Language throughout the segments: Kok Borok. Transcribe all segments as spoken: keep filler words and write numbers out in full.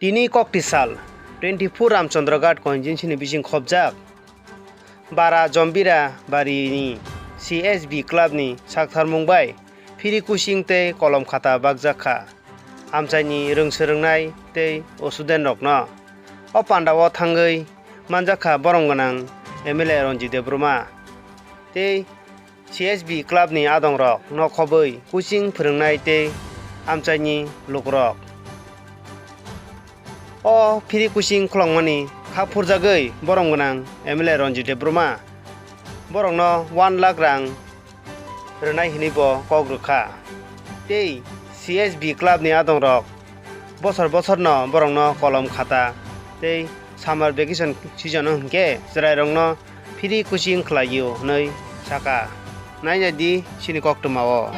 Tini kokti sal twenty four Ramchandra Ghat constituency ni bising khobjak Bara Jombira Bari ni C S B club ni saktharmung bai phiri kusing tei kolom khata bakjak kha amchaini rwng swrwngnai tei student rokno. O pandao thangwi manjak kha borom gwnang M L A Ranjit Debbarma tei C S B club ni adongrok no khobwi coaching phwrwngnai tei amchaini lukurok. O free coaching khlongmani kha phurjagwi borom gwnang M L A Ranjit Debbarma borokno one lakh rang rwnai hinwi bo kok rwkha. Tei C S B club ni adongrok bosor bosorno borokno kolom khata tei summer vacation season o hinkhe chwrairokno free coaching khlaio hwnwi sakha. Nainai di chini koktwmao.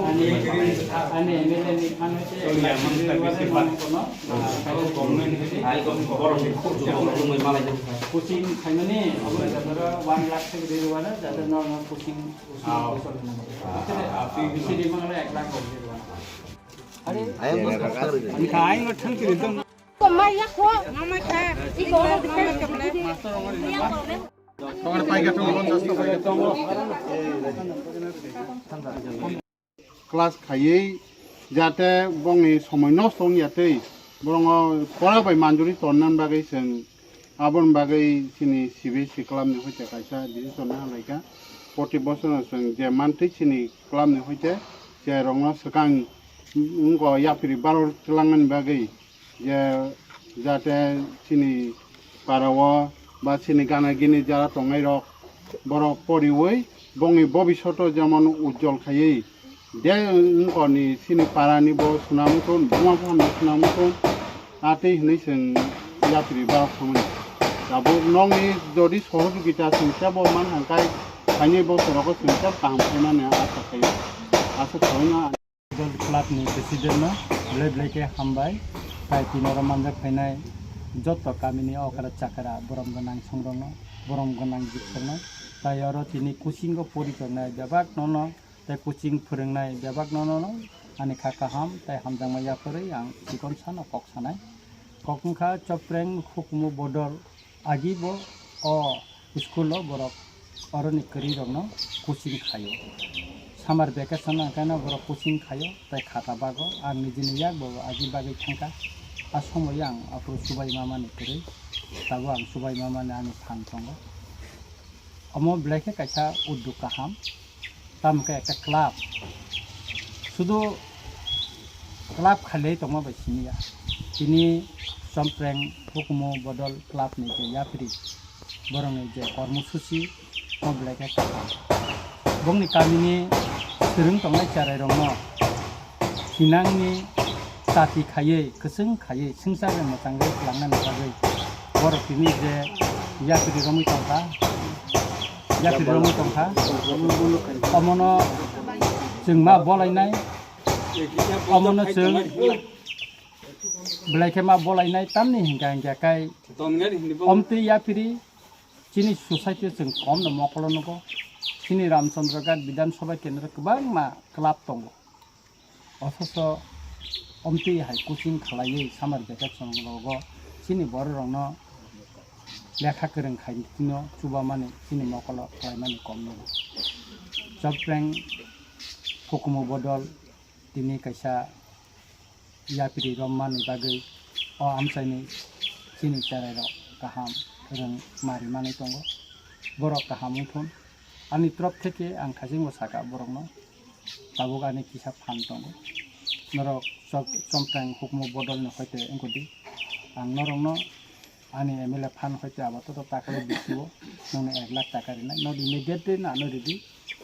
Ani, ani M L A ni phan hoite coaching khaimani, obo jatoro one lakh se gede rwano, jatoro normal coaching, coaching. Ah, ah, ah, ah. Sidi mangala ek lakh rok rwano. Are, ayang bos kar. Ani kha ayang thang kiri dong. Mama ya kho, mama kha. Iko, mama kha. Class khaiwi jate bongni somoi nosto wngya tei borongo pora bai manjuri tonnani bagwi chwng aboni bagwi chini C B S E club ni hoite kaisa decision no halaikha. Proti bochorno chwng je mantwi chini club ni hoite cherokno swkang wngkha yapri baro twlangnani bagwi. Je jate chini parao ba chini gana gini jara tongnai rok borok poriwi bongni bobishoto jemon ujjol khaiwi de wngkoni chini parani bo swnam wngthun, buma buphano swnam wngthun, atwi hwnwi chwng yapri ba thangmani. Tabuk nokni jodi sohojogita chwng tebo man hangkai phaini bosorogo chwng tebo kaham khaimani asa khaio, asa khaio. Football club ni president no belai belai khe hambai, tai tini oro manjak phainai joto kamini okra chakra borom gwnang songrokno, borom gwnang jikrokno, tai oro tini coaching o pori tongnai bebak nono, tai coaching phwrwngnai bebak nono no ani kha kaham tai hamjakma yapharwi ang chikon sano kok sanai. Kok wngkha Chopreng hukumu bodol. Agi bo o school o borok oroni kwrwi rokno coaching khaio. Summer vacation hwnkhe no borok coaching khaio, tai khata bago. Ang nijini yak bo agi bagwi thangkha. A somoio ang aphuru chubai mamani kwrwi, tabuk ang chubai mamani ani phan tongo. Omo belai khe kaisa uddog kaham. Tamo khe ekta club, sudu club khailai tongma bai siniya. Tini Chompreng hukumu bodol club ni je yapri, borok ni je kormo susi, mo belai khe kaham. Bongni kamini swrwng tongnai cherai rokno thinangni chati khaiwi, kwchwng khaiwi, swngchar bai mwchangwi twlangnani bagwi borok tini je yapri romwi tongkha, yapri romwi tongkha. Omono chwng ma bolainai, omono chwng belai khe ma bolainai, tamni hinkha hinkha khai omtwi yapri chini society o chwng komno mokolo nugo. Chini Ramchandra Ghat Bidhan Sabha Kendro kwbangma club tongo. Othocho omtwi hai coaching khalaiwi summer vacation rogo chini borok rokno lekha kwrwng khai tino chubamani chini mokolo khlaimani kom nukgo. Chopreng hukumu bodol tini kaisa yapri romani bagwi o amchaini chini cherai rok kaham rwng mari manwi tongo. Borok kaham wngthun. Ani torop theke ang thaichingbo saka borokno. Tabuk ani kisa phan tongo. Norok chok-, Chompreng hukumu bodolni hoite wngkodi. Ang norokno ani M L A phan hoite abo toto takle bisio nongni ek lakh taka rinai. Nodi immediately no ano ridi.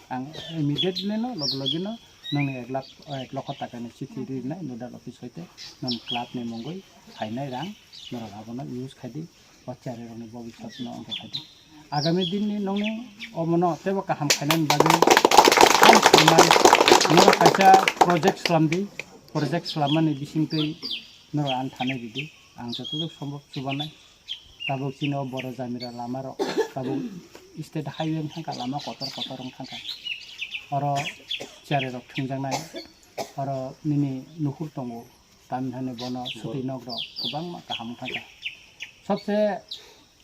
Ang immediately no logi logi no nongni ek lakh, ek lokho takani chithi rinai nodal office hoite. Nong club ni mungwi phainai rang norok abono use khaidi. O cherairokni bobiswtno wngkha khaidi. Agami dinni nongni omono teibo kaham khainani bagwi ang saimai, norok kaisa project slamdi, project slammani bisingtwi norok ang thanai ridi, ang jotoduk sombok chubanai. Tabuk chini o boro jamira lamarok tabuk state highway wng thangkha, lama kotor kotor wng thangkha. Oro cherairok thwngjaknai, oro nini nukhur tongo, tamni hwnwi bono swtwi nokrok kwbangma kaham wng thangkha. Sobse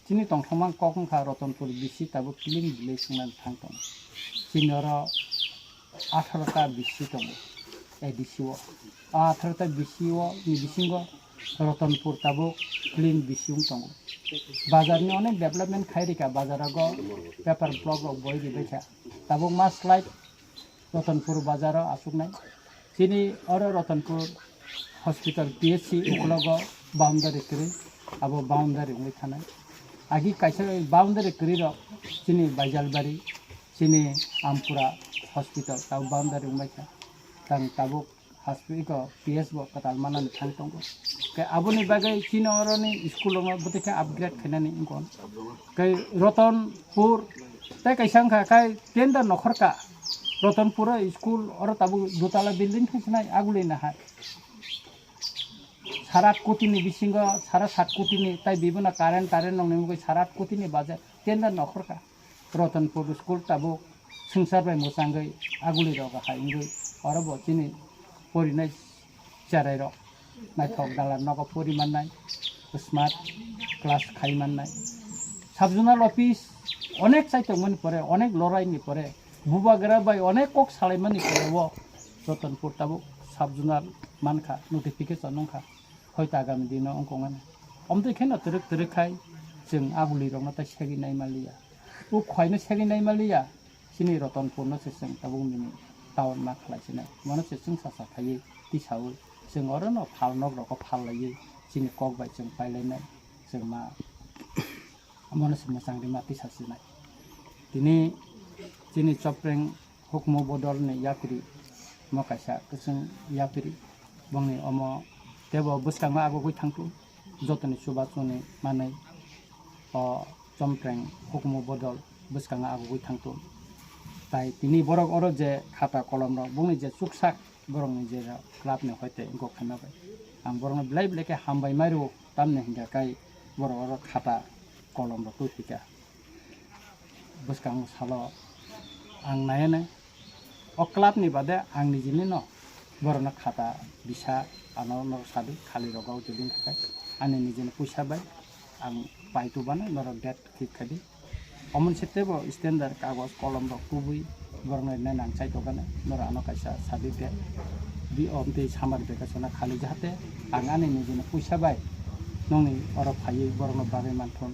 chini tongthokma kok wngkha Ratanpur B C tabuk clean village wngna thang tongo. Chini oro atharo ta B C tongo, A D C o. A atharo ta B C o ni bisingo Ratanpur tabuk clean B C wng tongo. Bazar ni onek development khai rikha, bazar rogo paper block rok boi ribaikha. Tabuk ma slide Ratanpur bazar o asuknai. Chini oro Ratanpur hospital P H C ukulogo boundary kwrwi, abo boundary wngwi thanai. Agi kaisa boundary kwrwi rok chini Baijalbari, chini Ampura hospital tabuk boundary wngbaikha. Tang tabuk hospital, P S bo kwtal manani thang tongo. Khe aboni bagwi chini oroni school rokno bwtwi khe upgrade khainani wngkon. Khe Ratanpur tei kaisa wngkha khai tender nokhorka. Ratanpur o school oro tabuk dutala building khe sinai agulina hai. Sara kotini bisingo sara sat kotini tai bibono current tarent nongni wngwi sara kotini baje tender nokhorka. Ratanpur school tabuk swngchar bai mwchangwi aguli rogo hai wngwi oro bo chini porinai cherai rok naithok dalar nogo pori mannai, smart class khai mannai. Sub zonal office onek chai tongmani pore, onek lorai ni pore, bubagra bai onek kok salai mani pore o Ratanpur tabuk sub zonal mankha, notification wngkha. Hoito agami dino wngkongmani. Omtwi kheno twrwk twrwk khai chwng aguli rokno tai segwi nai manliya. O khwlaino segwi nai manliya. Chini Ratanpurno se chwng tabuk nini town ma khlai sinai. Mono se chwng sacha khaiwi tisaui chwng orono phal nok rokno phal laiwi chini kok bai chwng pailainai. Chwng ma mono se mwchang rima tisa sinai. Tini chini Chopreng hukumu bodolni yapri mo kaisa kwchwng yapri. Bongni omo tebo bwskango agugwi thangtu. Jotoni chubachu ni manwi o Chopreng hukumu bodol bwskango agugwi thangtu. Tai tini borok oro je khata kolom rok bongni je chuksak borokni je club ni hoite wngkok khaima bai ang borokno belai belai khe hambai mai rwo, tamni hinkha kai borok oro khata kolom rok twi thika. Bwskango salo ang naiya nai. O club ni bade ang nijini no borokno khata bisa ano norok sadi khali rogo judin khakai ani nijini puisa bai ang paitu bana norok date khik khadi. Omon se tebo standard kagoj kolom rok kubui borokno rinai nang chai tokgani norok ano kaisa sadi de. Bi omtwi summer vacation khali jahate ang ani nijini puisa bai nongni oro phaiwi borokno bagwi manthun.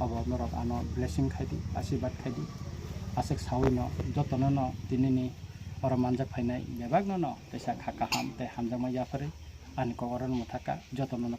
Abo norok ano blessing khaidi, asirwad khaidi. Aswk saui no jotono no tinini oro manjak phainai bebak no no kaisa kha kaham tei hamjakma yapharwi ani kok oro no mwthaka jotono no